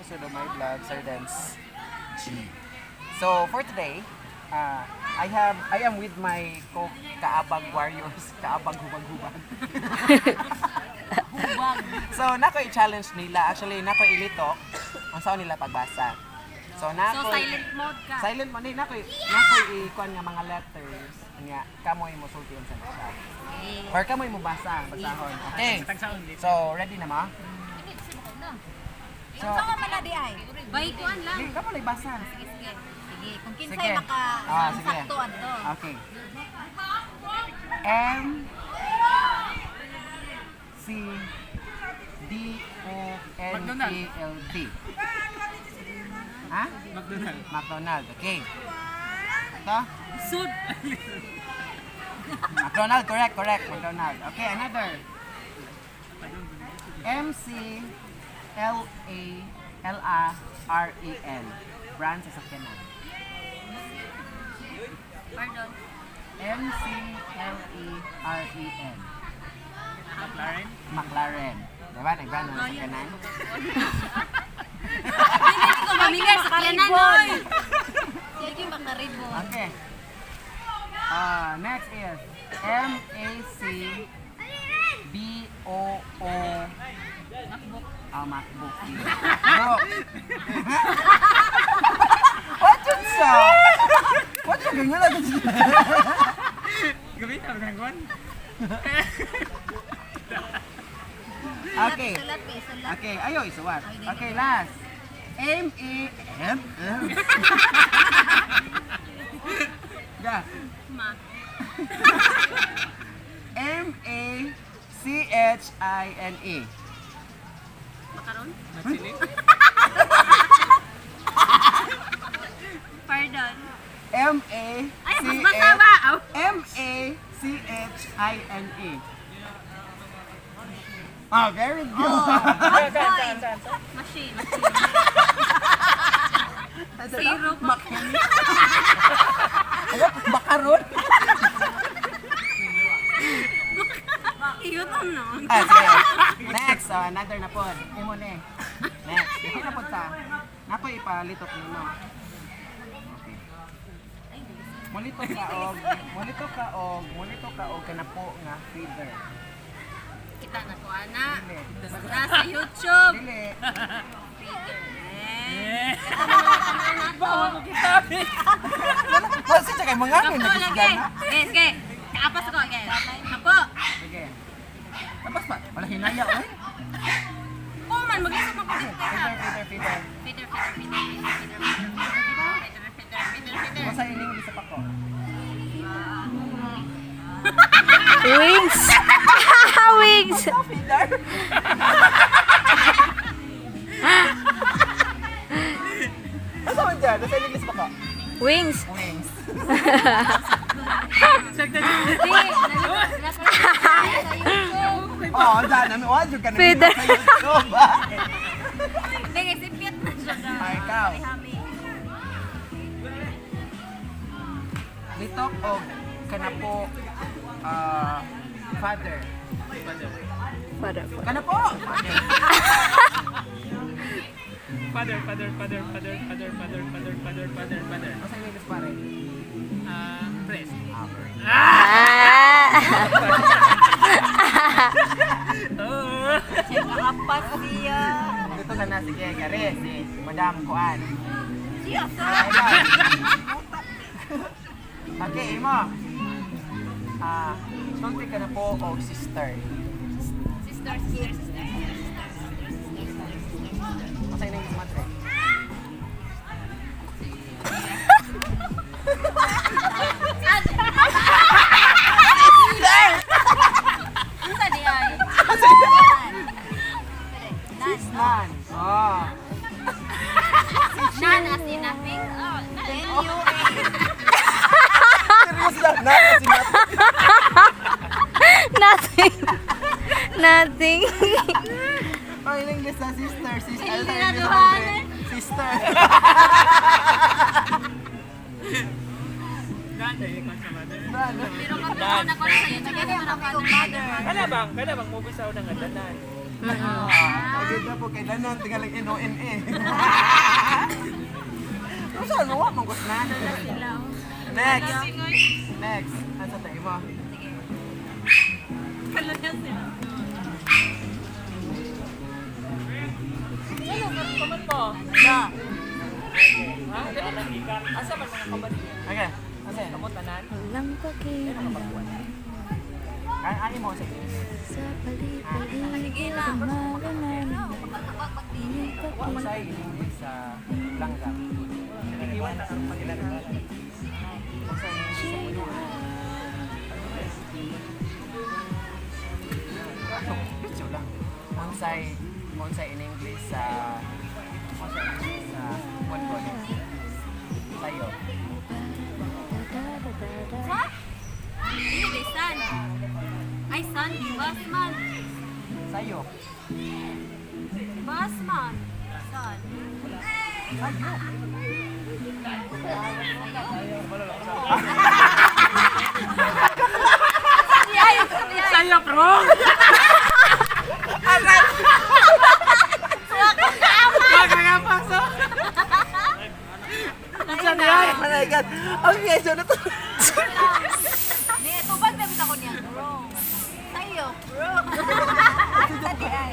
Episode of my vlog, Sir Dance G. So for today, I am with my co kaabag warriors, kaabag hubag hubag. So nako i-challenge nila, actually nako ilitok ang sao nila pagbasa. So nako So silent mode ka. Silent mo ni nako i-kuan nga mga letters nya kamoy mo sulti unsa na siya. Or kamoy mo basa, basahon. Okay. So ready na ma? So, Saan ka man na di ay? Bay kuan lang. Di, kamo lang basa. Sige, sige. Sige, kung kinsay Sige. maka Ah, sige. sakto adto. Okay. M C D O N A L D. Ha? McDonald. McDonald. Okay. Ito? Sud. McDonald, correct, correct. McDonald. Okay, another. M C L A L A R E N. Brand sa sakyanan. Pardon. M C L E R E N. McLaren. McLaren. Diba? Nag-brand ng sakyanan? Hindi ko familiar sa kayanan oy. Sige makaribon. Okay. Next is M A C B O O. MacBook. Ah, MacBook. Book. What yun sa? What yun? Ganyan lang. Gawin ang gagawin. Okay. Sulat ba sulat. Okay, ayo isuwat. Okay, last. M E M M. Ga. Ma. M A C H I N E. Makaron? Machine. Pardon. M A Ay, C mas H masawa. Aw. M A C H I N E. Ah, very good. Saan, saan, saan, saan? Machine. Zero pa. Makaron. Iyo to no. Ah, sige. Next, another na pod. Imo ni. Next. Dili na pod ta. Nako ipalitok nimo. Okay. Mulito ka og, mulito ka og, mulito ka og kanapo nga feeder. Kita na ko ana. Dili. Nasa YouTube. Dili. Eh. Bawa mo kita. Kasi siya kay mga Kapo lagi. Sige, sige. Kaapas ko again. Kapo. Sige. Tapos pa, wala hinaya oy. Oh man, mag-isip mo ko dito. Feeder, feeder, feeder. Feeder, feeder, feeder, feeder, feeder, feeder, feeder, feeder, feeder, feeder. Basta in English sa pako. Wings! Wings! Feeder. Asa man dyan? Nasa in English pa ko? Wings! Wings. Check the Oo, oh, dyan. Namin, wala dyan ka na. Feeder. Sa YouTube, ah. Hindi, kasi piyat na siya. Ay, ikaw. Hami. Litok og kanapo ah, father. Father. Kanapo! Father, father, father, father, father, father, father, father, father, father. Basta in English pare. Ah, press. Ah! Oh. Nakapas siya. Dito na na, sige, kare, si Madam Kuan. Siya, Ah, ikaw. Okay, imo. Ah, sulti ka na po og sister. Sister, sister, sister, sister, sister, sister, sister, sister, sister. Basta in English matre. Unsa di ay? Nan. Nan. Oh. Nan as in nothing. Oh, nan. Seryoso lang, nan as in nothing. Nothing! Nothing! Oh, in English na sister, sister. Hindi Ano sa na English, duhan. madre? Sister. Nanay, ikaw sa mother. Nan. Pero kapag na ko sa YouTube, kasi man ako mother. Kana bang movie sa unang nga danan. Ah. Pagkita po kay Danon, tingaling N-O-N-E. Saan mo? Manggus na. Next. Next. Asa tayo mo? Kaman mo. Na. Ha? Asa man mga kaman niya? Okay. Asa yun? Kamot tanan. Walang pakialam Ay, ay mo sa sa paligid. Malaman. Unsay in English sa langgam? Iwan na ang pangilan. Unsay in English sa puno? Video lang. Unsay in English sa unsay in English sa bonbon? Sayo. Ha? Hindi, sun. Ay, sun. Bus man. Sayo. Bus man. Sun. Sayo. Saya bro. Kakakapasok. Unsa niya? Oh my God. Okay, so na to. Hindi, tubag na ako niya. Bro. Sa'yo, bro. Sa di ay.